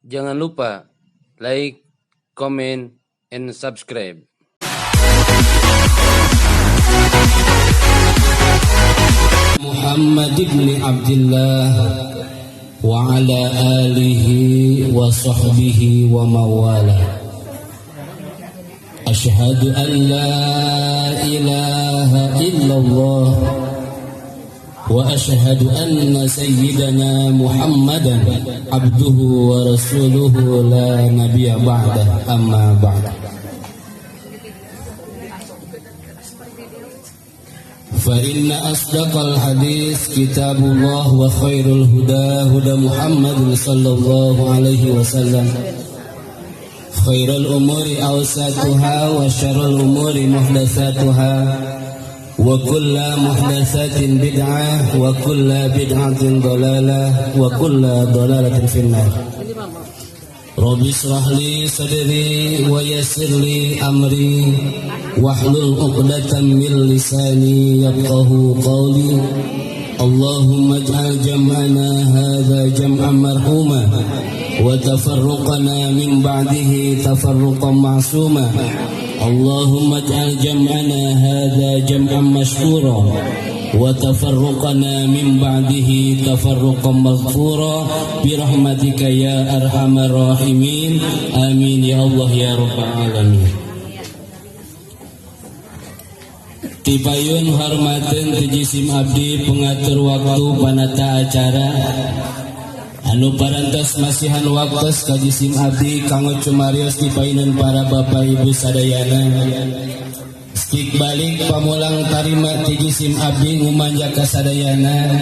Jangan lupa like, comment, and subscribe. Muhammad ibn Abdullah wa ala alihi wa sahbihi wa mawala. Ashhadu an la ilaha illallah wa ashhadu anna sayyidana Muhammadan abduhu wa rasuluhu la nabiyya ba'dah, amma ba'd. Fa inna asdaqal hadis kitabullah wa khairul huda huda Muhammadin sallallahu alaihi wasallam, khairul umuri awsatuha wa syarrul umuri muhdatsatuha, wa kullu muhdatsatin bid'ah wa kullu bid'atin dhalalah wa kullu dhalalatin finnar. Rabbi israh li sadri wa yassir li amri wahlul 'uqdatam min lisani yafqahu qawli. Allahumma ij'al jam'ana hadza jam'an marhuma wa tafarruqana min ba'dihi tafarruqan ma'suma. Allahumma ij'al jam'ana hadza jam'an mashkura wa tafarruqana min ba'dihi tafarruqan maghfura bi rahmatika ya arhamar rahimin. Amin ya Allah ya rabbal alamin. Tipayun hormateun ti jisim abdi pengatur waktu panata acara anu parantos masihan waktos ka jisim abdi kanggo cumarios dipayunan para bapak ibu sadayana. Stik balik pamulang tarima ti jisim abdi ngumanja ka sadayana.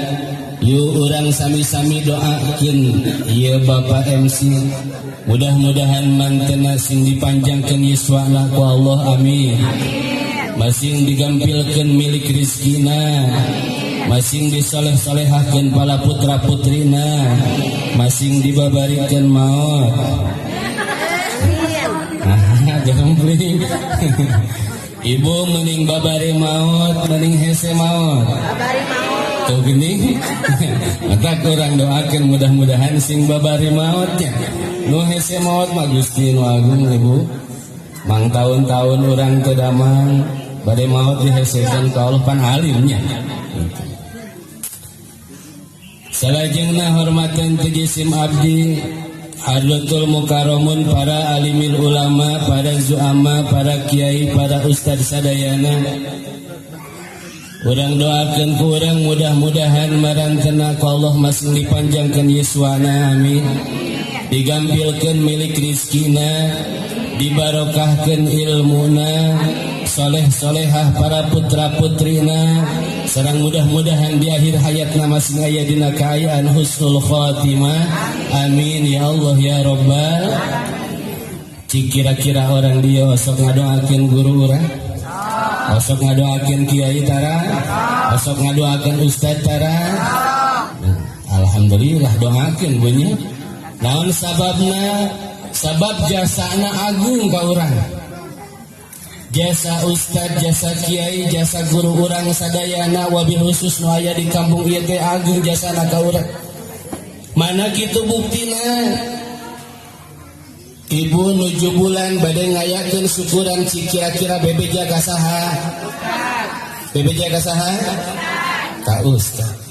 Yu urang sami-sami doakeun ieu Bapak MC, mudah-mudahan mantena sing dipanjangkeun yuswana ku Allah, amin. Masing digampilkeun milik rizkina, masing disoleh-solehahkeun pala putra putrina, masing dibabarikeun maot. Jangan. Ibu mending babari maot, mending hese maot. Babari maot. Tuh gini. Mata kurang doakeun mudah-mudahan sing babari maotnya. Nu hese maot mah Gusti nu agung ibu. Mang tahun-tahun urang teu damang bade maot dihesekeun ka Allah pan alimnya. Salajengna hormateun ti jisim abdi hadratul mukarramun para alimil ulama, para zuama, para kiai, para ustad sadayana. Urang doakeun ku urang mudah-mudahan marantena ku Allah masing dipanjangkeun yuswana, amin. Digampilkeun milik rizkina, dibarokahkeun ilmuna, soleh-solehah para putra-putrina, sareng mudah-mudahan di akhir hayatna masing aya dina kaayaan husnul khatimah, amin ya Allah ya rabbal. Cik kira-kira orang dia osok ngadoakeun guru urang, osok ngadoakeun kiai tara, osok ngadoakeun ustad tara. Alhamdulillah doakeun bunyi. Naon sababna? Sabab jasana agung ka urang. Jasa ustad, jasa kiai, jasa guru urang sadayana wabil khusus nu aya di kampung ieu teh agung jasana ka urang. Mana kitu buktina? Ibu nuju bulan bade ngayakeun syukuran cik kira-kira bebeja ka saha? Bebeja ka saha? Ka ustad.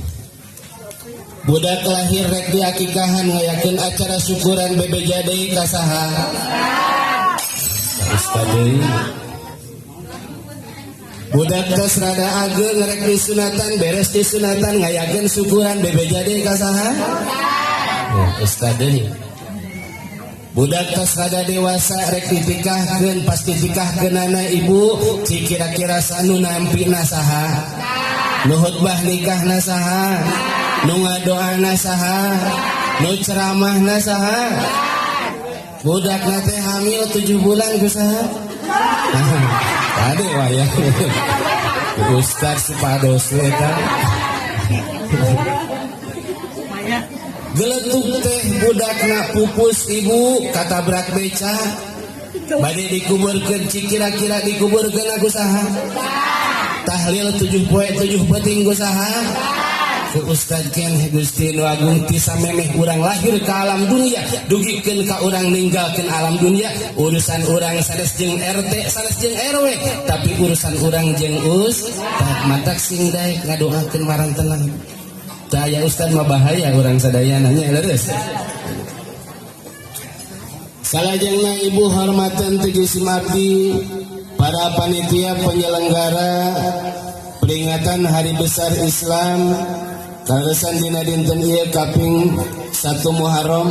Budak lahir rek diakikahan ngayakeun acara syukuran bebeja deui ka saha? Ka ustad deui. Budak tos rada ageung rek disunatan, beres disunatan ngayakeun syukuran bebeja deui ka saha? Ya, ustad deui. Budak tos rada dewasa rek ditikahkeun, pas ditikahkeunana ibu cik kira-kira sanu nampina saha? Nu khutbah nikahna saha? Nu ngadoana saha? Nu ceramahna saha? Budakna teh hamil 7 bulan ku saha? Tadi wayah Ustaz supados eta. Geletuk teh budakna pupus ibu katabrak beca. Bade dikuburkeun cik kira-kira dikuburkeun ku saha? Tahlil 7 poe 7 peuting ku saha? Ku Ustad keneh Gusti Nu Agung ti samemeh urang lahir ka alam dunia dugikeun ka urang ninggalkeun alam dunia urusan urang sanes jeung RT sanes jeung RW tapi urusan urang jeung Ustad matak sing daek ngadoakeun marantenang. Tah aya Ustad mah bahaya urang sadayana nya leres. Salajengna ibu hormatan ti jisim abdi para panitia penyelenggara peringatan Hari Besar Islam kaleresan dina dinten ieu kaping 1 Muharram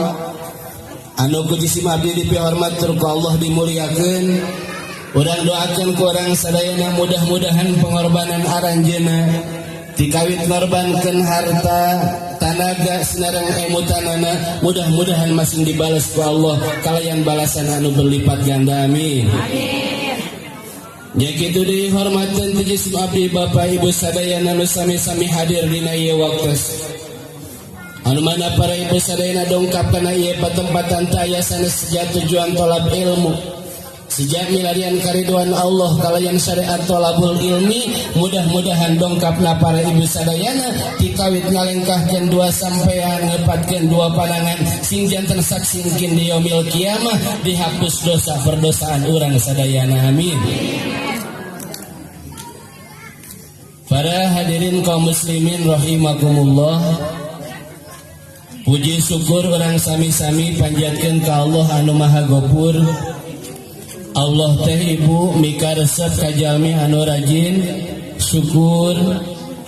anu ku jisim abdi dipihormat tur ku Allah dimuliakeun. Urang doakeun ku urang sadayana mudah-mudahan pengorbanan aranjeunna tikawit ngorbankeun harta tanaga sinareng emutanana mudah-mudahan masing dibales ku Allah kalayan balasan anu berlipat ganda amin. Ya kitu dihormatkeun ti jisim abdi Bapak Ibu sadayana nu sami-sami hadir dina ieu waktos. Anu mana para ibu sadayana dongkap kana ieu patempatan teh aya sanes sejak tujuan tolab ilmu. Sejak milarian kariduan Allah kalayan syariat tolabul ilmi mudah-mudahan dongkapna para ibu sadayana tikawit ngalengkahkeun dua sampean ngepatkeun dua panangan sing janten saksi mungkin di yaumil kiamah dihapus dosa perdosaan urang sadayana amin. Para hadirin kaum muslimin rahimakumullah, puji syukur urang sami-sami panjatkeun ka Allah anu Maha Gopur. Allah teh ibu mika resep ka jalmi anu rajin syukur,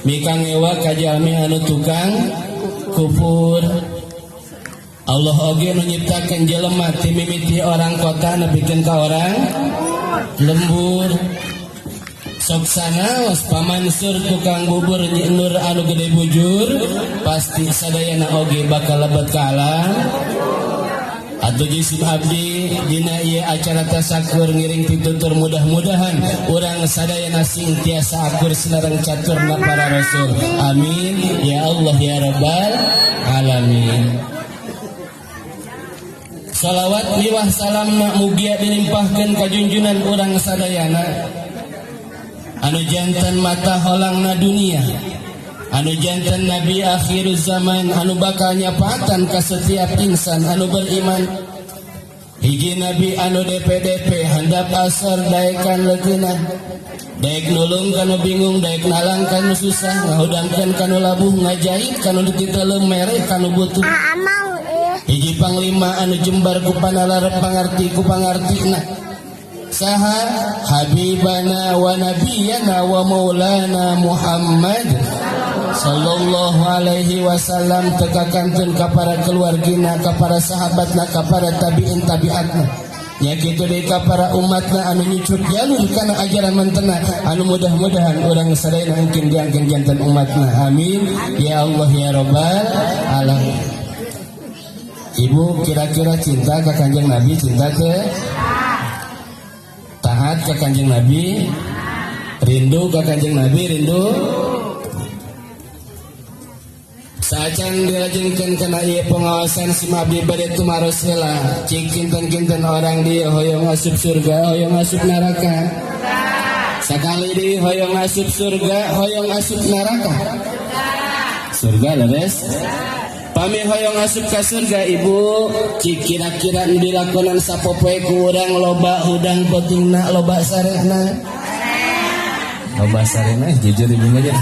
mika ngewa ka jalmi anu tukang kupur. Allah oge nu nyiptakeun jelema ti mimiti orang kota nepikeun ka orang lembur. Sok sanaos pamansur tukang bubur nur anu gede bujur pasti sadayana oge bakal lebet ka alam. Atuh jisim abdi dina ieu acara tasakur ngiring pitutur mudah-mudahan urang sadayana sing tiasa akur sinareng caturna para rasul. Amin ya Allah ya rabbal alamin. Salawat miwah salamna mugia dilimpahkeun ka junjunan urang sadayana anu jantan mata holangna dunia, anu jantan nabi akhir zaman, anu bakal nyapatan ka setiap insan anu beriman. Hiji nabi anu DPDP handap asor daekan leukeunah, daek nulung kanu bingung, daek nalang kanu susah, ngahudangkeun kanu labuh, ngajahit kanu dititelem, mere kanu butuh. Hiji panglima anu jembar ku panalar pangarti ku pangartina. Saha habibana wa nabiyana wa maulana Muhammad sallallahu alaihi wasallam teka kantun ka para keluargina, ka para sahabatna, ka para tabiin tabiatna. Nya kitu deui ka para umatna anu nyucuk jalur kana ajaran mantena anu mudah-mudahan urang sadayana mungkin diangkeun janten umatna. Amin ya Allah ya rabbal alamin. Ibu kira-kira cinta ka Kanjeng Nabi, cinta ke taat ke Kanjeng Nabi, rindu ke Kanjeng Nabi, rindu. Saacan dilajengkeun kana ieu pengawasan si abdi bade tumaros heula cik kinten-kinten orang dieu hoyong asup surga hoyong asup neraka. Sakali deui hoyong asup surga hoyong asup neraka. Surga leres. Pami hoyong asup ka surga ibu cik kira-kira nu dilakonan sapopoe ku urang loba hudang peutingna loba sarena. Loba sarena jujur ibu mah.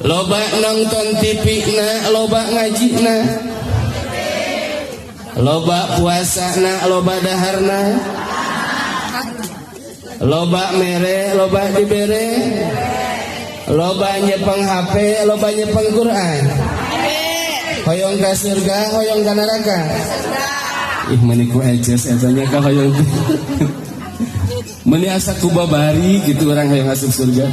Loba nonton TV na, loba ngaji na, loba puasa na, loba daharna, loba mere, loba dibere, loba nyepeng HP, loba nyepeng Quran. Hoyong ka surga, hoyong ka neraka. Ih meuni ku eces eta nya ka hoyong. Meuni asa ku babari gitu urang hoyong asup surga.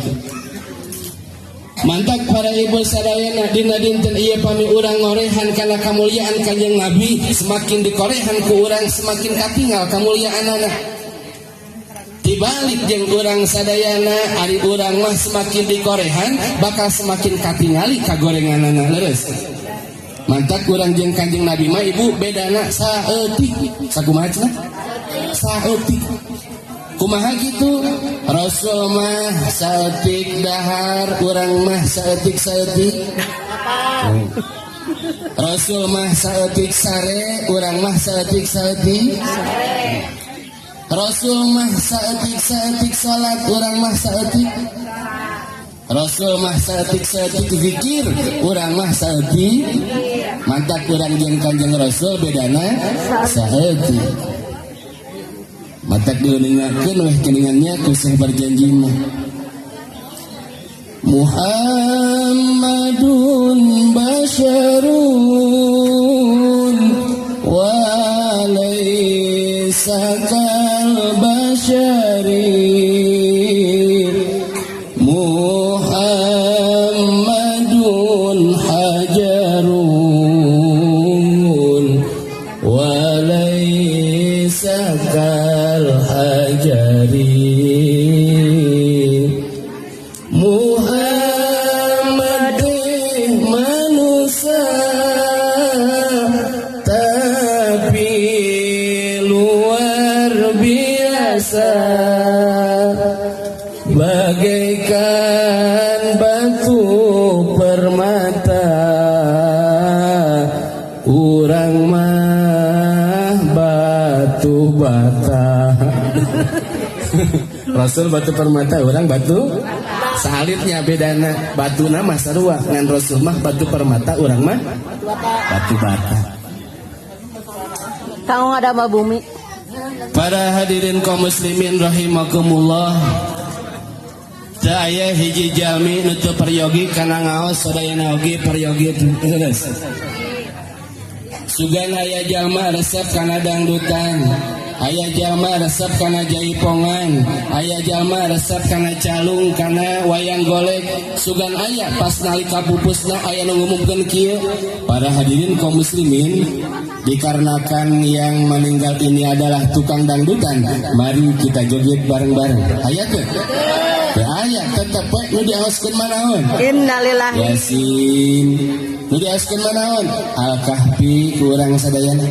Mantak para ibu sadayana dina dinten ieu pami urang ngorehan kana kamuliaan Kanjeng Nabi, semakin dikorehan ku urang semakin katingal kamuliaanana. Dibalik jeung urang sadayana ari urang mah semakin dikorehan bakal semakin katingali kagorenganana leres. Mantak urang jeung Kanjeng Nabi mah ibu bedana saeutik. Sakumaha cenah? Saeutik. Kumaha kitu? Rasul mah saeutik dahar, urang mah saeutik-saeutik. Rasul mah saeutik sare, urang mah saeutik-saeutik. Rasul mah saeutik-saeutik salat, urang mah saeutik. Rasul mah saeutik-saeutik zikir, urang mah saeutik. Mantap urang jeung Kanjeng Rasul bedana saeutik. Matak diuningakeun weh geuningannya ku Syekh Barjanji mah. Muhammadun basyarun wa laisa kal basyari. Muhammadun hajarun wa laisa kal hajari. Muhammad manusia tapi luar biasa, bagaikan batu permata, urang mah batu bata. Rasul batu permata, urang batu salitnya bedana, batuna mah sarua ngan Rasul mah batu permata, urang mah batu bata. Kang ada mah bumi. Para hadirin kaum muslimin rahimakumullah. Teu aya hiji jalmi nu teu peryogi kana ngaos sadayana oge peryogi terus. Sugan aya jalma resep kana dangdutan, aya jalma resep kana jaipongan, aya jalma resep kana calung, kana wayang golek. Sugan aya pas nalika pupusna aya nu ngumumkeun kieu. Para hadirin kaum muslimin, dikarenakan yang meninggal ini adalah tukang dangdutan, mari kita joget bareng-bareng. Aya teu? Teu aya, tetep we nu diaoskeun manaon? Innalillahi. Yasin. Nu diaoskeun manaon? Al-Kahfi ku urang sadayana.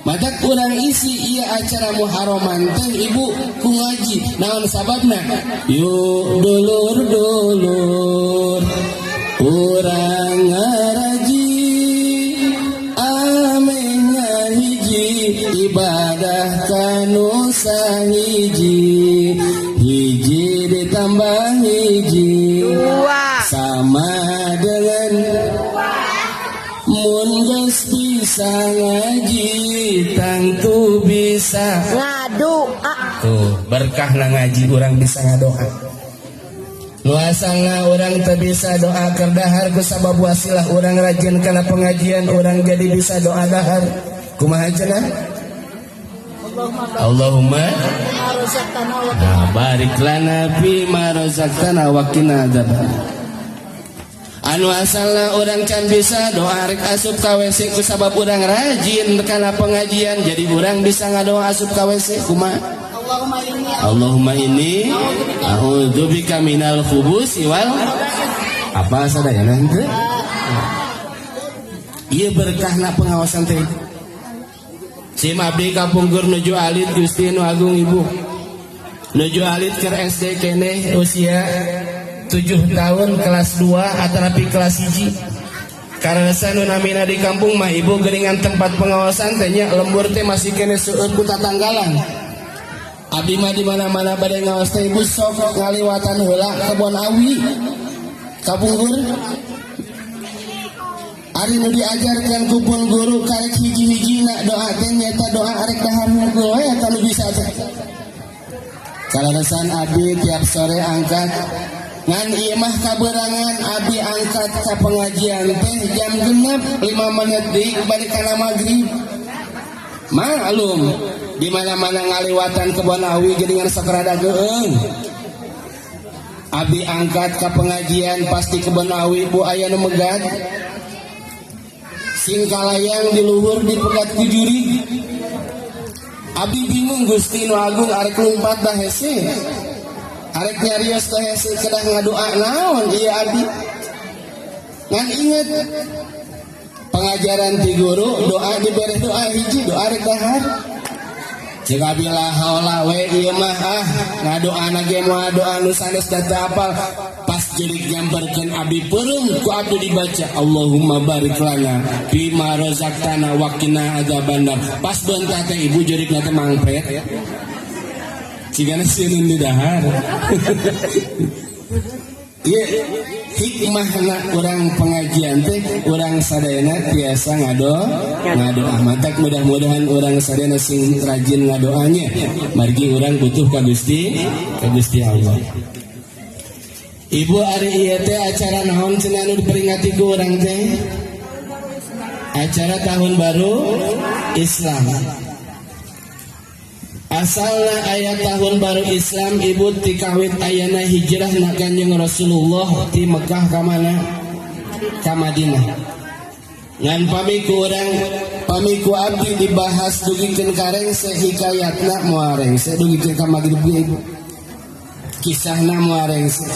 Maka kurang isi iya acara muharraman teh ibu ku ngaji. Naon sababna? Yuk dulur-dulur urang ngaraji ameh ngahiji ibadah kanu sahiji, hiji ditambah hiji dua sama dengan mun geus bisa ngaji tangtu bisa ngadoa. Tuh berkah na ngaji urang bisa ngadoa. Nu asalna urang teu bisa doa keur dahar ku sabab wasilah urang rajin kana pengajian urang jadi bisa doa dahar. Kumaha cenah? Allahumma barik lana fi ma razaqtana wa qina adzabannar. Anu asalna urang can bisa doa rek asup ka WC ku sabab urang rajin kana pengajian jadi urang bisa ngadoa asup ka WC. Kumaha? Allahumma inni a'udzubika minal khubusi wal apa sadayana henteu? Ieu berkahna pengawasan teh. Sim abdi kapungkur nuju alit Gusti nu agung ibu. Nuju alit keur SD keneh usia 7 tahun kelas 2 atanapi kelas 1. Karena nu namina di kampung mah ibu geuningan tempat pengawasan teh nya lembur teh masih keneh seueur ku tatanggalan. Abdi mah di mana-mana bade ngaos teh ibu sok ngaliwatan heula kebon awi. Kapungkur ari nu diajarkan ku pun guru karek hiji-hijina doa teh nyaeta doa arek dahar hungkul we eta nu bisa teh. Kaleresan abdi tiap sore angkat ngan ieu mah kaberangan abdi angkat ka pengajian teh jam 6 5 menit deui balik kana magrib. Maklum di mana-mana ngaliwatan kebon awi geuningan sok rada geueung. Abdi angkat ka pengajian pasti kebon awi bu aya nu megat. Singkalayang di luhur dipegat ku jurig. Abdi bingung Gusti nu agung arek lumpat dah hese. Arek nyarios teh hese kedah ngadoa naon ieu abdi. Ngan inget pengajaran ti guru doa dibere doa hiji doa rek dahar. Cik abi la haula we ieu mah ah ngadoana ge moal doa nu sanes da teu apal. Pas jurig nyamperkeun abi peureum ku abdi dibaca Allahumma barik lana fima razaqtana wa qina adzabannar. Pas beunta teh ibu jurigna teh mangpet. Cigana sieun di dahar. Ieu hikmahna urang pengajian teh urang sadayana tiasa ngadoa. Matak mudah-mudahan urang sadayana sing rajin ngadoanya. Margi urang butuh ka Gusti, ka Gusti Allah. Ibu ari ieu teh acara naon cenah anu diperingati ku urang teh? Acara Tahun Baru Islam. Asalna aya Tahun Baru Islam ibu tikawit ayana hijrah na Kanjeng Rasulullah ti Mekah ka mana? Ka Madinah. Ngan pami ku urang, pami ku abdi dibahas dugikeun ka rengse hikayatna moal rengse dugikeun ka magrib ge ibu. Kisahna moal rengse.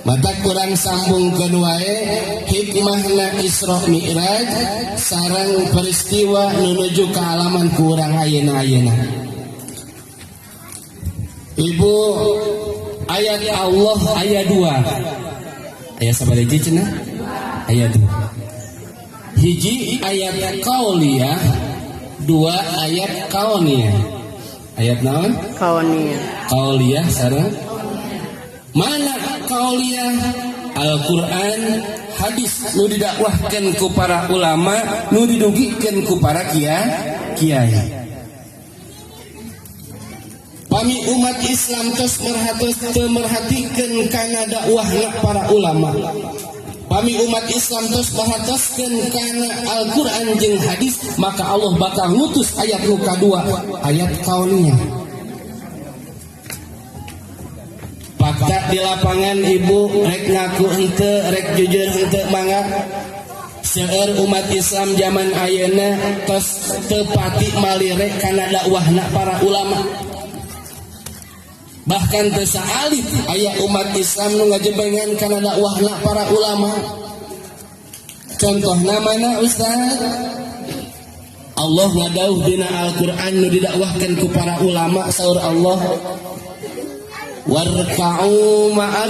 Mata kurang sambungkeun wae hikmahna Isra Mi'raj sareng peristiwa nu nuju ka alaman ku urang ayeuna-ayeuna. Ibu ayat Allah ayat 2. Ayat sabaraha hiji cenah? Ayat 2. Hiji ayat qauliyah, 2 ayat kauniyah. Ayat naon? Kauniyah. Qauliyah sareng mana qauliyah? Al-Qur'an, hadis nu didakwahkeun ku para ulama, nu didugikeun ku para kiai. Pami umat Islam tos merhatos teu merhatikeun kana dakwahna para ulama. Pami umat Islam tos merhatoskeun kana Al-Qur'an jeung hadis, maka Allah bakal ngutus ayat nu kadua, ayat kauniyah. Fakta di lapangan ibu rek ngaku henteu, rek jujur henteu mangga. Seueur umat Islam zaman ayeuna tos teu pati malire kana dakwahna para ulama. Bahkan teu saalit aya umat Islam nu ngajebengan kana dakwahna para ulama. Contohna mana Ustaz? Allah ngadauh dina Al-Qur'an nu didakwahkeun ku para ulama saur Allah, warka'u ma'ar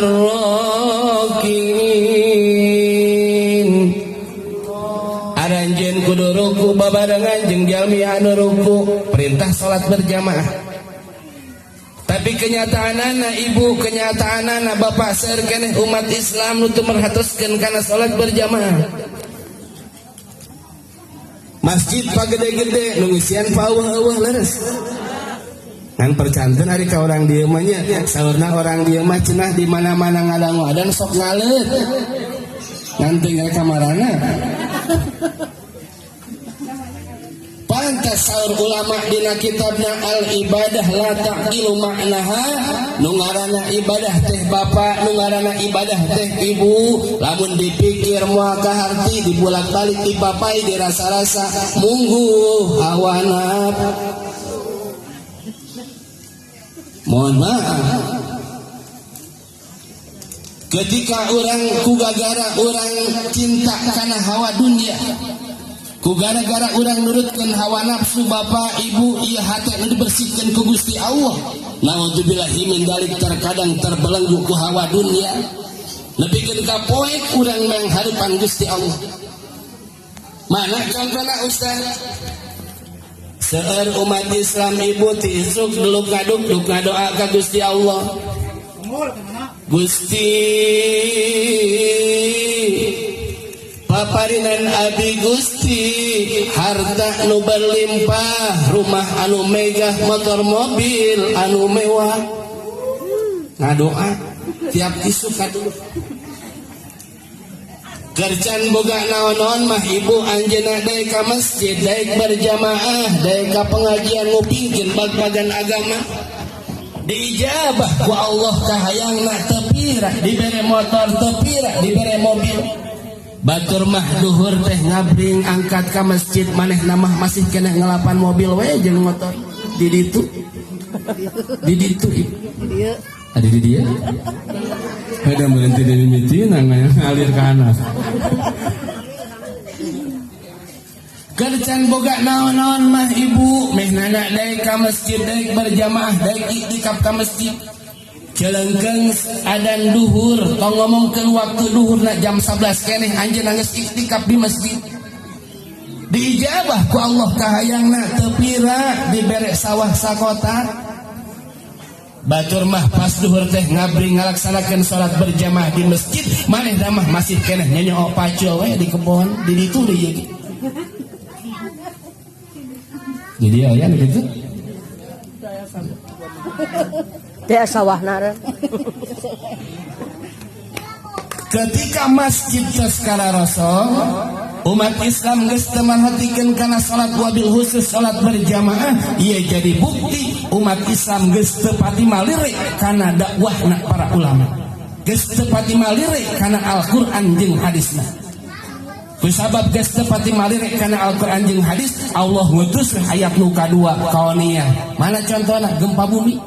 raki'in. Aranjeun kudu ruku babarengan jeung jalmi anu ruku, perintah salat berjamaah. Tapi kenyataanana ibu, kenyataanana bapak seueur keneh umat Islam nu teu merhatoskeun kana salat berjamaah. Masjid pagede-gede nu ngisian paueuh-eueuh leres. Ngan percanten ari ka orang dieu mah nya, saurna orang dieu mah cenah di mana-mana ngadangu adan sok ngaleut. Ngan teu ngira kamarana. Pantas saur ulama dina kitabna Al-Ibadah la ta'qilu ma'naha, nu ngaranna ibadah teh bapak, nu ngaranna ibadah teh ibu, lamun dipikir moal kaharti, dibulak-balik dipapai dirasa-rasa mungguh hawa nafsu. Mohon maaf, ketika orang ku gagara orang cinta kana hawa dunia, ku gara-gara orang nurutkeun hawa nafsu bapak ibu, ieu hate nu dibersihkeun ku Gusti Allah. Naudzubillahi min dzalik, terkadang terbelenggu ku hawa dunia, nepikeun ka poek urang mangharepan Gusti Allah. Mana contohna Ustaz? Seueur umat Islam ibu ti isuk duluk ngaduk duk ngadoa ka Gusti Allah. Gusti paparinan abi Gusti, harta nu berlimpah, rumah anu megah, motor mobil anu mewah. Ngadoa tiap isuk kaduluk. Kerjaan boga naon-naon mah ibu anjeunna daek ka masjid, daek berjamaah, daek ka pengajian ngupingkeun bag-bagan agama. Diijabah ku Allah kahayangna teu pira, dibere motor teu pira, dibere mobil. Batur mah duhur teh ngabring angkat ka masjid, manehna mah masih keneh ngelapan mobil we jeung motor. Di ditu. Di ditu ibu. Ada di dia. Ada berhenti dari mitina ngalir ke anak. Kercan boga naon-naon mah ibu mehnana daek ka masjid, daek berjamaah, daek iktikaf ka masjid. Celengkeung adan duhur, tong ngomongkeun waktu duhurna jam 11 keneh anjeun geus iktikaf di masjid. Diijabah ku Allah kahayangna teu pira dibere sawah sakota. Batur mah pas duhur teh ngabri ngalaksanakeun salat berjamaah di masjid, maneh mah masih keneh nyonyok pacul we di kebon, di ditu deui ieu. Jadi aya nu kitu. Teh sawahna. Ketika masjid tos kararosong, umat Islam geus teu merhatikeun kana salat wabil khusus salat berjamaah, ieu jadi bukti umat Islam geus teu pati malirik kana dakwahna para ulama. Geus teu pati malirik kana Al-Qur'an jeung hadisna. Kusabab geus teu pati malirik kana Al-Qur'an jeung hadis, Allah ngutus ayat nu kadua kaoniyah. Mana contohna? Gempa bumi.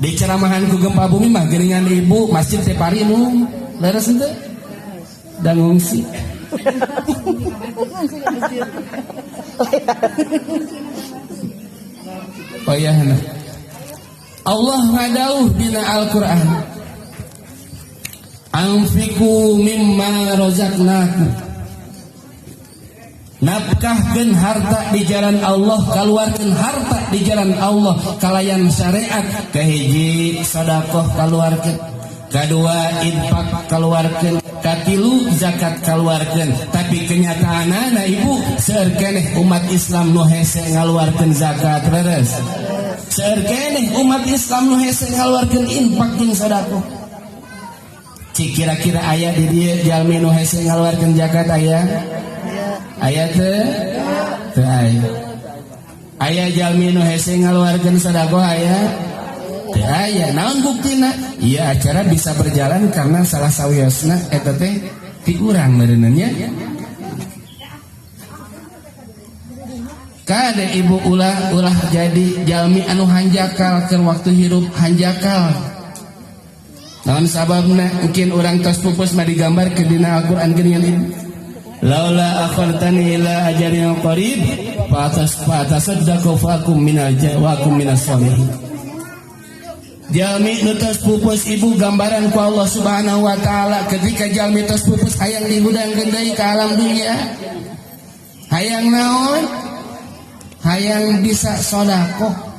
Di ceramahan ku gempa bumi mah geuningan ibu masjid teh parinung. Leres henteu? Da ngungsi. Oh iya, nah. Allah ngadauh dina Al-Qur'an. Anfiqu mimma razaqnakum. Nafkahkeun harta di jalan Allah, kaluarkeun harta di jalan Allah kalayan syariat. Kahiji sedekah kaluarkeun, kadua infak kaluarkeun, katilu zakat kaluarkeun. Tapi kenyataanana ibu seueur keneh umat Islam nu hese ngaluarkeun zakat leres. Seueur keneh umat Islam nu hese ngaluarkeun infak jeung sedekah. Cik kira-kira aya di dieu jalmi nu hese ngaluarkeun zakat aya? Aya teu? Teu aya. Aya jalmi nu hese ngaluarkeun sedekah aya? Teu aya. Naon buktina? Ieu acara bisa berjalan karena salah sawiosna eta teh ti urang meureunna nya. Kade ibu ulah ulah jadi jalmi anu hanjakal keur waktu hirup hanjakal. Naon sababna? Mungkin urang tos pupus mah digambar ke dina Al-Qur'an geuningan ibu. Laula akhartani ila ajalin qarib fa atasaddaqu fa akum minal wa akum minas sholihin. Jalmi nu tos pupus ibu gambaran ku Allah Subhanahu wa taala ketika jalmi tos pupus hayang dihudangkeun deui ka alam dunia. Hayang naon? Hayang bisa sedekah.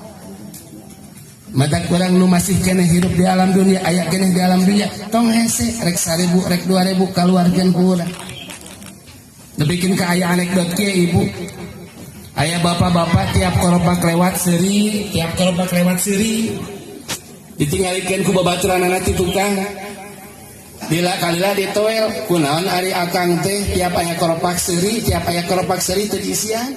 Mata kurang nu masih keneh hirup di alam dunia, aya keneh di alam dunia, tong hese rek 1000 rek 2000 kaluarkeun ku urang. Dibikin ke aya anekdot kieu ibu. Aya bapak-bapak tiap koropak lewat seuri, tiap koropak lewat seuri. Ditinggalikeun ku babaturanana ti tukang. Dila kalila ditoel, kunaon ari akang teh tiap aya koropak seuri, tiap aya koropak seuri teu diisian.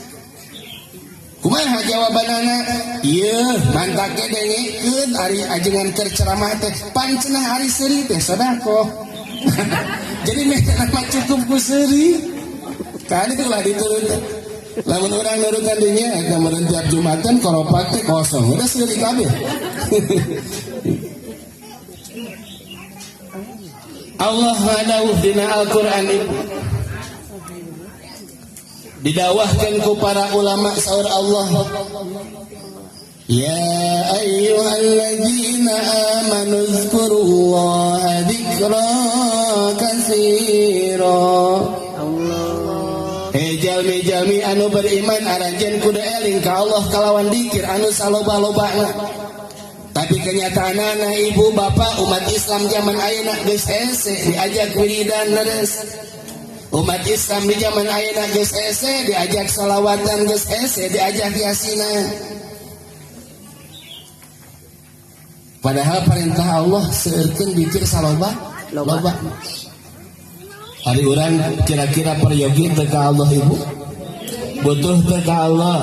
Kumaha jawabanana? Ieu mantake dengekeun ari ajengan keur ceramah teh pan cenah ari seuri teh sedekah. Jadi meh mah cukup ku seuri. Kali itu lah diturut. Lamun urang nurutan dinya eta meureun tiap Jumatan koropak teh kosong. Udah seuri kabeh. Allah ngadawuh dina Al-Qur'an ibu. Didawahkan ku para ulama saur Allah. Ya ayyuhalladzina amanu dzkurullaha dzikran katsira. Hei jalmi-jalmi anu beriman aranjeun kudu eling ka Allah kalawan dikir anu saloba-lobana. Tapi kenyataanana ibu bapak umat Islam zaman ayeuna geus hese diajak wiridan leres. Umat Islam di zaman ayeuna geus hese diajak salawatan geus hese diajak yasinan. Padahal perintah Allah seueurkeun dikir saloba loba. Hari urang kira-kira peryogi teu ka Allah ibu? Butuh teu ka Allah?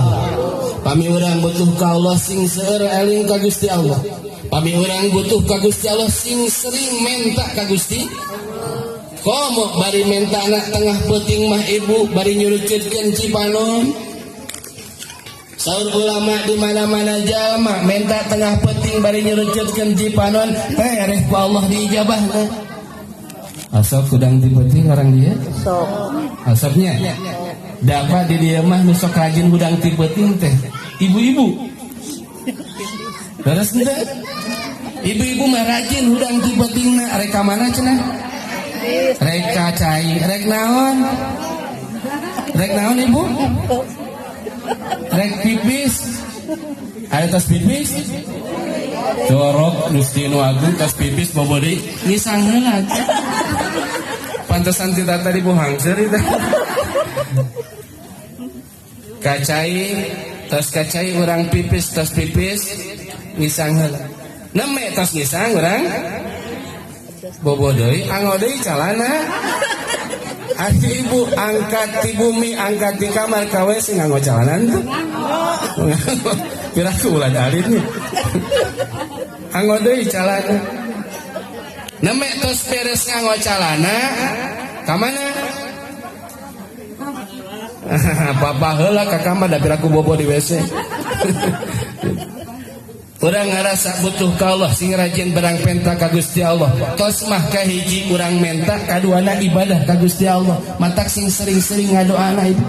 Pami urang butuh ka Allah sing seueur eling ka Gusti Allah. Pami urang butuh ka Gusti Allah sing sering menta ka Gusti. Komo bari menta anak tengah peuting mah ibu bari nyurucutkeun cipanon. Saur ulama di mana-mana jalma menta tengah peuting bari nyurucutkeun cipanon tereh ku Allah diijabahna. Asal kudang ti peuting orang dia. Sok. Asapnya dapat di dieu mah nu sok rajin hudang ti peuting teh ibu-ibu. Leres henteu? Ibu-ibu mah rajin hudang ti peutingna, rek ka mana cenah? Rek ka cai, rek naon? Rek naon ibu? Rek pipis. Aya tos pipis? Jorok Gusti nu agung, tos pipis bobo deui ngisang heula. Pantesan kita tadi buhang seuri teh. Ka cai, tos ka cai urang pipis, tos pipis ngisang heula. Neme tos ngisang urang bobo deui, anggo deui calana. Ari ibu angkat ti bumi, angkat di kamar ka WC nganggo calanan tuh. Piraku ulah alit nih. Anggo deui calana. Neme tos beres nganggo calana, ka mana? Papa heula ka kamar da piraku bobo di WC. Urang ngarasa butuh ka Allah, sing rajin berang penta ka Gusti Allah. Tos mah kahiji urang menta, kaduana ibadah ka Gusti Allah. Matak sing sering-sering ngadoana ibu.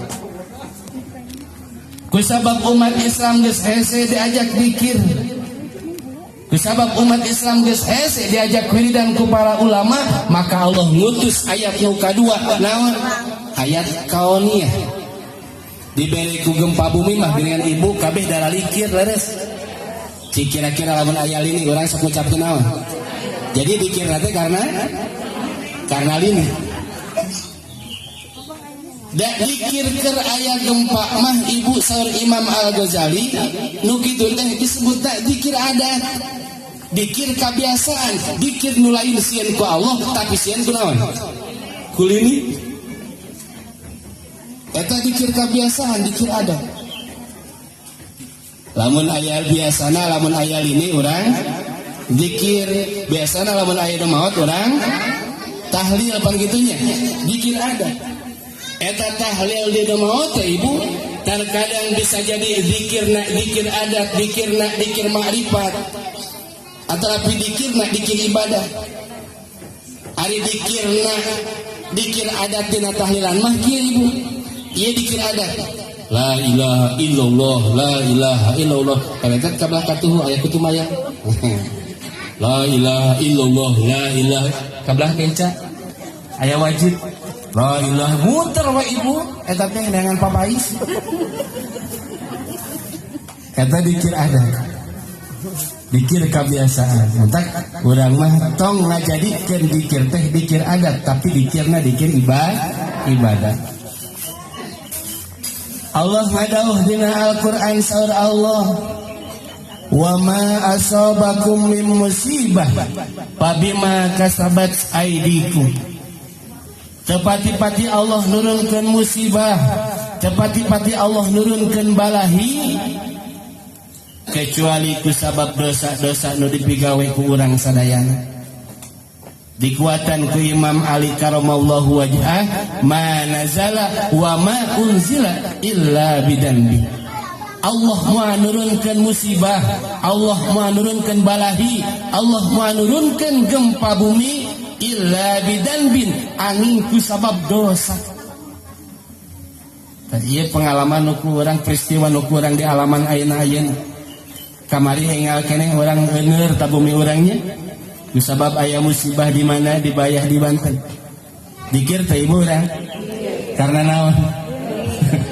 Kusabab umat Islam geus hese diajak dikir. Kusabab umat Islam geus hese diajak wiridan ku para ulama, maka Allah ngutus ayat nu kadua naon? Ayat kauniyah. Diberi ku gempa bumi mah dengan ibu kabeh darah likir leres. Cik kira-kira lamun aya lini urang sok ngucapkeun naon? Jadi dikir teh karena lini. Da dikir keur aya gempa mah ibu saur Imam Al-Ghazali nu kitu teh disebut teh dikir adat. Dikir kebiasaan, dikir nu lain sieun ku Allah tapi sieun ku naon? Ku lini. Eta dikir kebiasaan, dikir adat. Lamun aya biasana lamun aya lini urang zikir, biasana lamun aya nu maot urang tahlil pan kitunya, dikir adat. Eta tahlil di nu maot teh ibu terkadang bisa jadi zikirna dikir adat, dikirna dikir makrifat, atau dikirna dikir ibadah. Ari dikirna dikir adat dina tahlilan mah kieu ibu, ieu dikir adat. La ilaha illallah, la ilaha illallah. Kaletet kabelah katuhu aya kutu mayang. La ilaha illallah, la ilaha kabelah kenca aya wajib. La ilaha muter we ibu eta teh dengan papais. Eta dikir adat. Dikir kebiasaan. Entak urang mah tong ngajadikeun dikir teh dikir adat, tapi dikirna dikir ibadah. Allah ngadauh dina Al-Qur'an saur Allah, wa ma asabakum min musibah fabima kasabat aidikum. Tepati-pati Allah nurunkeun musibah, tepati-pati Allah nurunkeun balahi kecuali ku sabab dosa-dosa nu dipigawe ku urang sadayana. Dikuatan ku Imam Ali karamallahu wajhah, ma nazala wa ma unzila illa bidanbi. Allah mau nurunkeun musibah, Allah mau nurunkeun balahi, Allah mau nurunkeun gempa bumi illa bidanbin, angin ku sabab dosa. Tadi ieu pengalaman nu ku urang, peristiwa nu ku urang di alaman ayeuna-ayeuna. Kamari enggal keneh urang euneur ta bumi urangnya. Kusabab aya musibah di mana dibayah di Banten. Dikir teh ibu urang. Karena naon?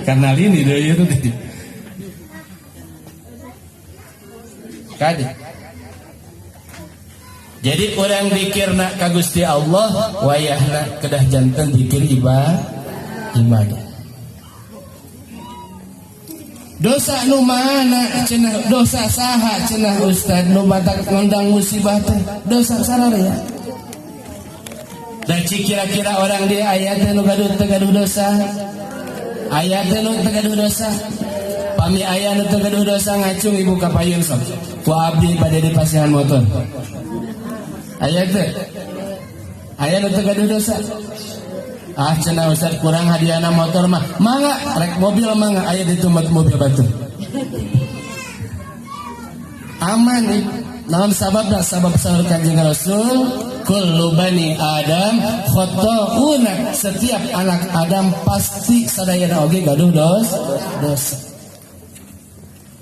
Karena lini deui itu teh. Kade. Jadi urang dikirna ka Gusti Allah wayahna kedah janten dikir ibadah. Dosa nu mana cenah, dosa saha cenah ustad nu batak ngundang musibah teh, dosa sararea. Da cik kira-kira orang dia aya teh nu gaduh teu gaduh dosa. Aya teh nu teu gaduh dosa. Pami aya nu teu gaduh dosa ngacung ibu ka payun sok. Ku abdi bade dipasihan motor. Aya teh. Aya nu teu gaduh dosa. Ah cenah ustad kurang hadiahna motor mah. Mangga rek mobil mangga aya ditumat mobil batu. Aman ibu. Naon sababna? Sabab saur Kanjeng Rasul, kullu bani Adam khata'una, setiap anak Adam pasti sadayana oge gaduh dosa.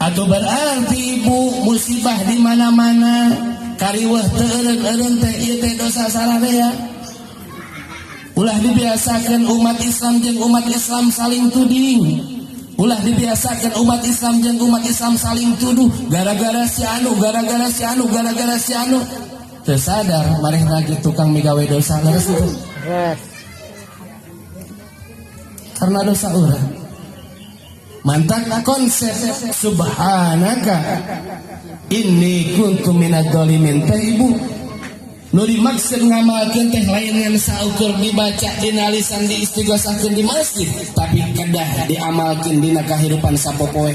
Atau berarti ibu musibah di mana-mana, kariweuh teu eureun-eureun teh ieu teh dosa sararea. Ulah dibiasakan umat Islam jeung umat Islam saling tuding. Ulah dibiasakan umat Islam jeung umat Islam saling tuduh, gara-gara si anu, gara-gara si anu, gara-gara si anu. Teu sadar marehna ge tukang migawe dosa, leres itu. Leres. Karena dosa urang. Mantak konsep subhanaka inni kuntu minadz dzalimin teh ibu nu dimaksud ngamalkeun teh lain ngan saukur dibaca dina lisan diistighosahkeun di masjid, tapi kedah diamalkeun dina kahirupan sapopoe.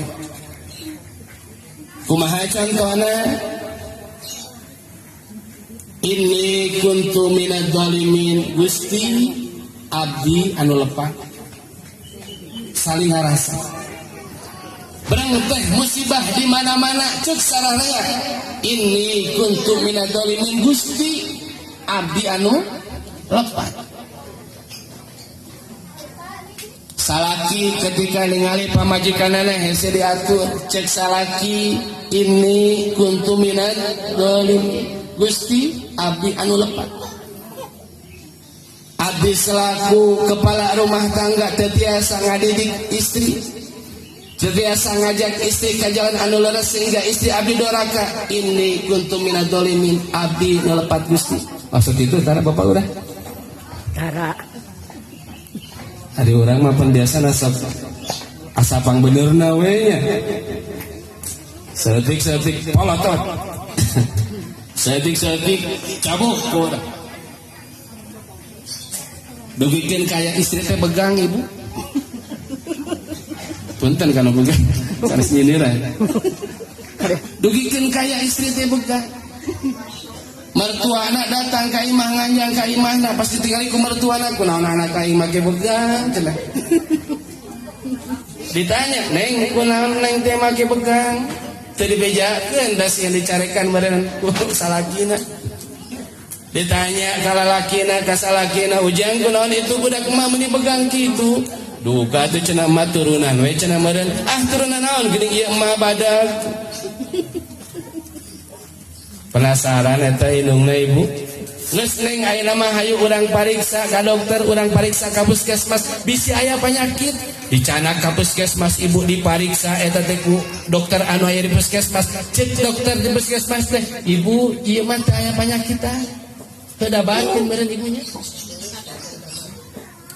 Kumaha contohna? Inni kuntu minadz dzalimin, Gusti abdi anu lepat saling ngarasa. Berang teh musibah di mana-mana cek sararea. Inni kuntu minadz dzalimin, Gusti abdi anu lepat. Salaki ketika ningali pamajikanana hese diatur, cek salaki inni kuntu minadz dzalimin, Gusti abdi anu lepat. Abdi selaku kepala rumah tangga teu tiasa ngadidik istri, teu tiasa ngajak istri ka jalan anu leres sehingga istri abdi doraka. Inni kuntu minadz dzalimin, abdi nu lepat Gusti. Maksud itu tara bapak udah? Tara. Ari urang mah pan biasa nasab asapang benerna we nya. Saeutik-saeutik polotot. Saeutik-saeutik cabuk ku urang. Dugikeun kaya istri teh begang ibu. Punten kana begang. Sanes nyindiran. Dugikeun kaya istri teh begang. Mertuana datang ka imah nganjang ka imahna pasti tingali ku mertuana kunaon anak aing make begang cenah. Ditanya, "Neng, kunaon neng teh make begang?" Teu dibejakeun da sieun dicarekan meureun ku salakina. Ditanya ka lalakina ka salakina, "Ujang kunaon itu budak emak meuni begang kitu?" Duka tuh cenah emak turunan we cenah meureun. Ah turunan naon geuning ieu emak badag. Penasaran eta indungna ibu. Geus neng ayeuna mah hayu urang pariksa ka dokter, urang pariksa ka puskesmas, bisi aya penyakit. Dicanak ka puskesmas ibu dipariksa eta teh ku dokter anu aya di puskesmas. Cek dokter di puskesmas teh, "Ibu, ieu mah teu aya penyakitan." Teu dabakeun meureun ibunya.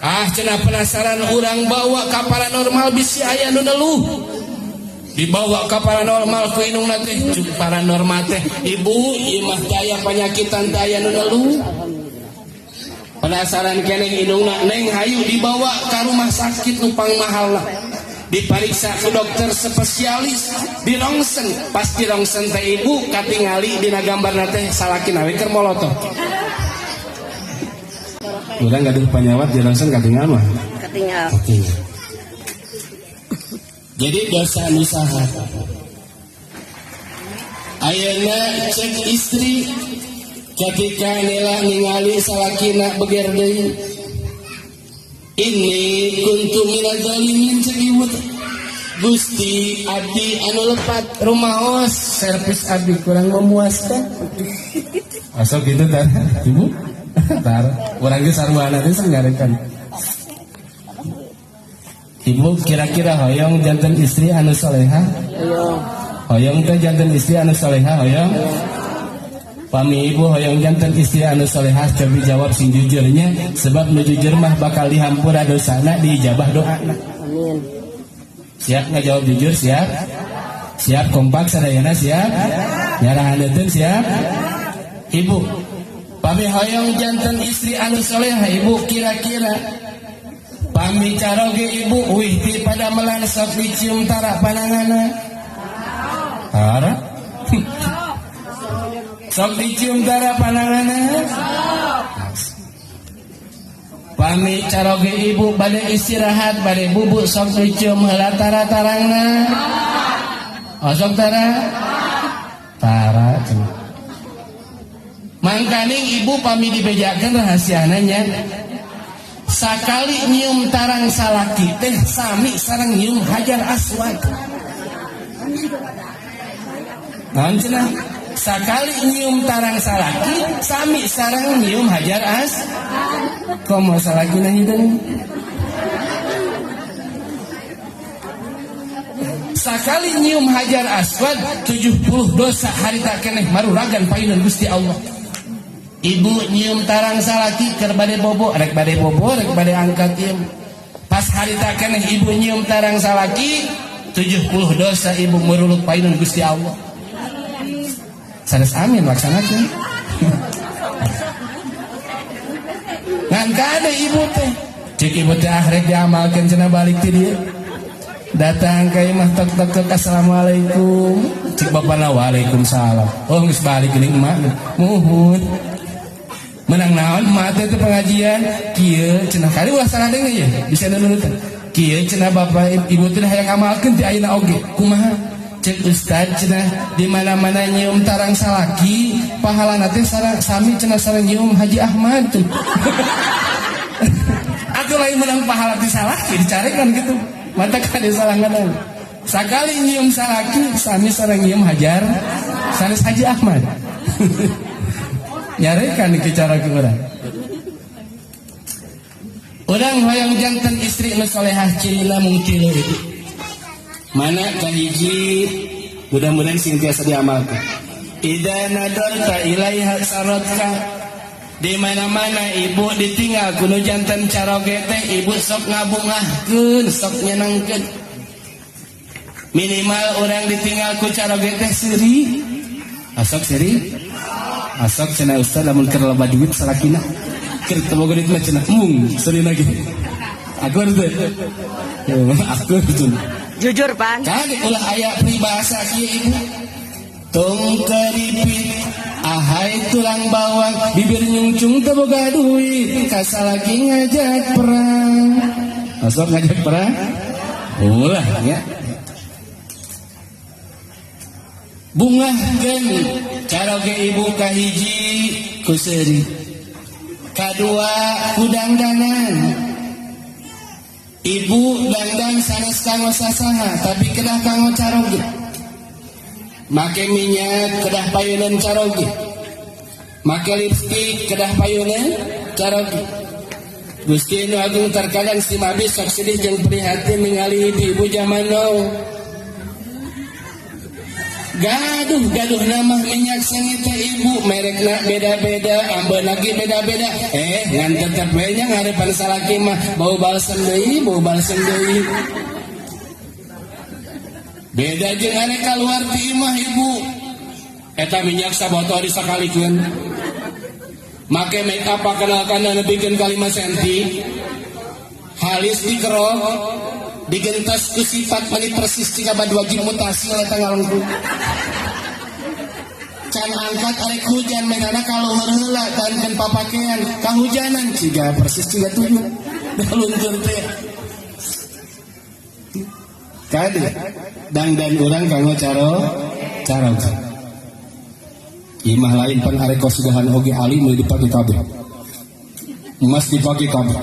Ah cenah penasaran urang bawa ka paranormal bisi aya nu neluh. Dibawa ka paranormal ku indungna teh, cuk paranormal teh, "Ibu, ieu mah teu aya penyakitan, teu aya nu neluh." Penasaran keneh indungna, "Neng hayu dibawa ka rumah sakit nu pangmahal lah." Dipariksa ku dokter spesialis, di rongsen, pas di rongsen teh ibu katingali dina gambarna teh salakina we keur molotot. Urang gaduh panyawat di rongsen katingal mah. Katingal. Katingal. Jadi dosa nu saha? Ayeuna cek istri ketika nela ningali salakina beger deui. Inni kuntu minadz dzalimin cek ibu teh. Gusti abdi anu lepat rumaos servis abdi kurang memuaskan. Asal gitu tar ibu. Tar urang ge sarwana teh sanggarekan. Ibu kira-kira hoyong janten istri anu soleha? Hoyong. Hoyong teh janten istri anu soleha hoyong? Pami ibu hoyong janten istri anu soleha cobi jawab sing jujurnya, sebab nu jujur mah bakal dihampura dosana diijabah doana. Amin. Siap nggak jawab jujur? Siap? Siap kompak sadayana siap? Nyarahan deuteuh siap? Ibu, pami hoyong janten istri anu soleha ibu kira-kira pami caroge ibu uih ti padamelan sok dicium tara pananganna. Tara? Sok dicium tara pananganna. Pami caroge ibu bade istirahat bade bubuk sok dicium heula tara tarangna. Oh sok tara? Tara cenah. Mangkaning ibu pami dibejakeun rahasiana nya. Sakali nyium tarang salaki teh sami sareng nyium hajar aswad. Naon cenah? Sakali nyium tarang salaki sami sareng nyium hajar as. Komo salakina hideung. Sakali nyium hajar aswad 70 dosa harita keneh maruragan payunan Gusti Allah. Ibu nyium tarang salaki keur bade bobo, rek bade bobo, rek bade angkat ieu. Pas harita keneh ibu nyium tarang salaki 70 dosa ibu meruluk payunan Gusti Allah. Sanes amin laksanakeun. Ngan kade ibu teh. Cek ibu teh ah rek diamalkeun cenah balik ti dieu. Datang ka imah tok tok tok assalamualaikum. Cek bapana waalaikumsalam. Oh geus balik geuning emak. Muhun. Menang naon emak teh pengajian kieu cenah kali ulah salah deungeun ye bisa nunutan. Kieu cenah bapak ibu teh hayang amalkeun ti ayeuna oge. Kumaha? Cek ustad cenah di mana-mana nyium tarang salaki pahalana teh sareng sami cenah sareng nyium Haji Ahmad. Atuh lain menang pahala ti salaki dicarekan gitu. Mata kade salah ngadang. Sakali nyium salaki sami sareng nyium hajar sanes Haji Ahmad. Nyarekan ke cara ke urang. Urang hoyong janten istri nu solehah cirina mung tilu itu. Mana kahiji mudah-mudahan sing tiasa diamalkeun. Idza nadarta ilaiha saratka. Di mana-mana ibu ditinggal kudu janten caroge teh ibu sok ngabungahkeun, sok nyenengkeun. Minimal urang ditinggal ku caroge teh seuri. Asok seuri? Asok cenah ustaz lamun keur loba duit salakina. Keur teu boga duit mah cenah mung seuri lagi. Akur teh. Akur teh. Jujur pan. Kade ulah aya peribahasa kieu ibu. Tong keripit ahai tulang bawang bibir nyungcung teu boga duit kasalaki ngajak perang. Asok ngajak perang? Ulah nya. Bungahkeun caroge ibu kahiji ku seuri. Kadua ku dangdanan. Ibu dangdan sanes kanggo sasaha tapi kedah kanggo caroge. Make minyak kedah payunan caroge. Make lipstik kedah payunan caroge. Gusti Nu Agung terkadang si mabi sok sedih jeung prihatin ningali ibu-ibu zaman now. Gaduh-gaduh nama minyak sengit teh ibu merekna beda-beda, ambeuna ge beda-beda. Ngan tetep we nya ngarepan salaki mah bau balsem deui, bau balsem deui. Beda jeung arek kaluar ti imah ibu. Eta minyak sabotol disakalikeun. Make make up pakenalkan nepikeun ka 5 senti. Halis dikerok, digentos ku sifat mani persis jika bad wajib mutasi oleh tanggalungku. Can angkat arek hujan menana kaluhur heula tankeun papakean kahujanan ciga persis ciga tujuh. Luntur teh. Kade dangdan urang kanggo caro caro. Imah lain pan arek kosidahan oge ali meuli dipake kabeh. Emas dipake kabeh.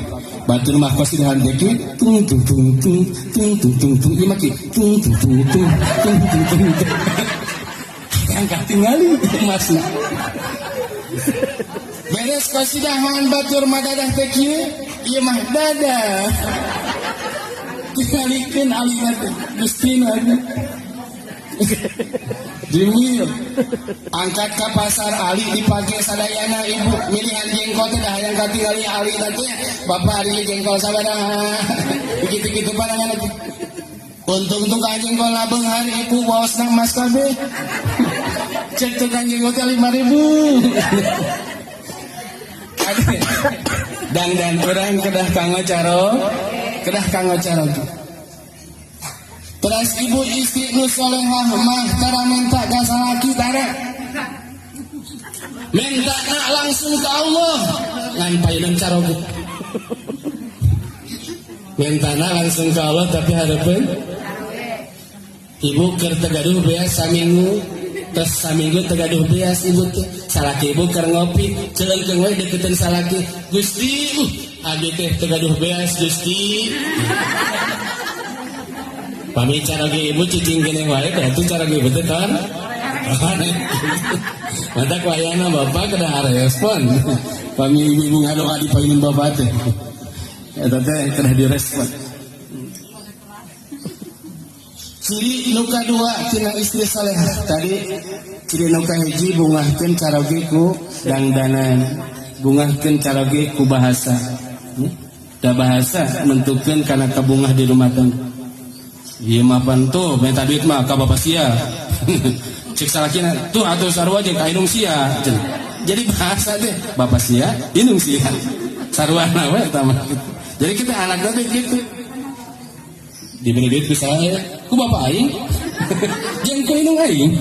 Batur mah kosidahan teh ki tung tung tung tung tung tung tung tung imah ki tung tung tung tung tung tung tung tung. Yang katingali emasna. Beres kosidahan batur mah dadah teh kieu, ieu mah dadah. Tingalikeun alina teh Gusti nu Agung. Jemil angkat ke pasar ali dipake sadayana ibu milihan jengkol teh dah hayang katingali ali teh bapak ari jengkol sabaraha kitu-kitu panangan teh untung tukang jengkol labeunghan ibu waosna emas kabeh cek tukang jengkol teh 5.000 dangdan urang kedah kanggo caro kedah kanggo caro. Terus ibu istri nu solehah mah tara minta ka salaki tara. Minta nak langsung ke Allah ngan payunan caroge. Minta nak langsung ke Allah tapi hareupeun ibu keur teu gaduh beas saminggu terus saminggu teu gaduh beas ibu teh. Salaki ibu keur ngopi, celeungkeung we deketin salaki. "Gusti, abdi teh teu gaduh beas, Gusti." Pami caroge ibu cicing keneh wae, berarti caroge ibu teh kan. Matak wayahna bapak kedah respon. Pami ibu-ibu ngadoa di payun bapak teh. Eta teh kedah direspon. Ciri nu kadua tina istri saleh tadi, ciri nu kahiji bungahkeun caroge ku dangdanan, bungahkeun caroge ku bahasa. Da bahasa nentukeun kana kabungah di rumah tangga. Ieu mah pan tuh minta duit mah ka bapak sia. Cek salakina tuh atuh sarua jeung ka indung sia. Jadi bahasa teh bapak sia, indung sia. Sarua we eta mah. Jadi kita anak teh gitu. Diberi duit ku saya, ku bapak aing. Jeung ku indung aing.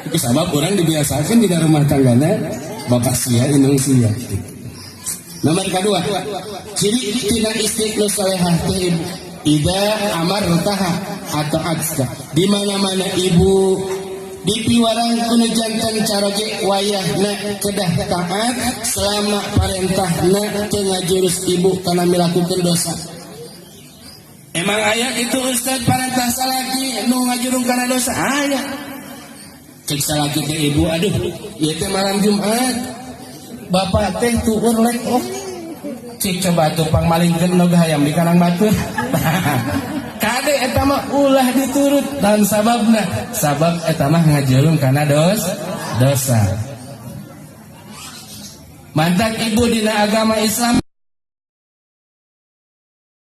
Ku sabab urang dibiasakan di rumah tanggana bapak sia, indung sia. Nomor kedua, ciri tina istri nu salehah teh ibu ida amartaha ata'atka. Di mana-mana ibu dipiwarang ku nu janten caroge, wayahna kedah taat selama parentahna teu ngajurus ibu kana milakukeun dosa. Emang aya itu, Ustaz, parentah salaki nu ngajurung kana dosa? Aya. Cek salaki teh ibu, "Aduh, ieu teh malam Jumat, bapak teh tuur lek oh." Cik coba tuh pangmalingkeun endog hayam di kandang batur. Kade eta mah ulah diturut dan sababna sabab eta mah ngajurung kana dosa. Mantak ibu dina agama Islam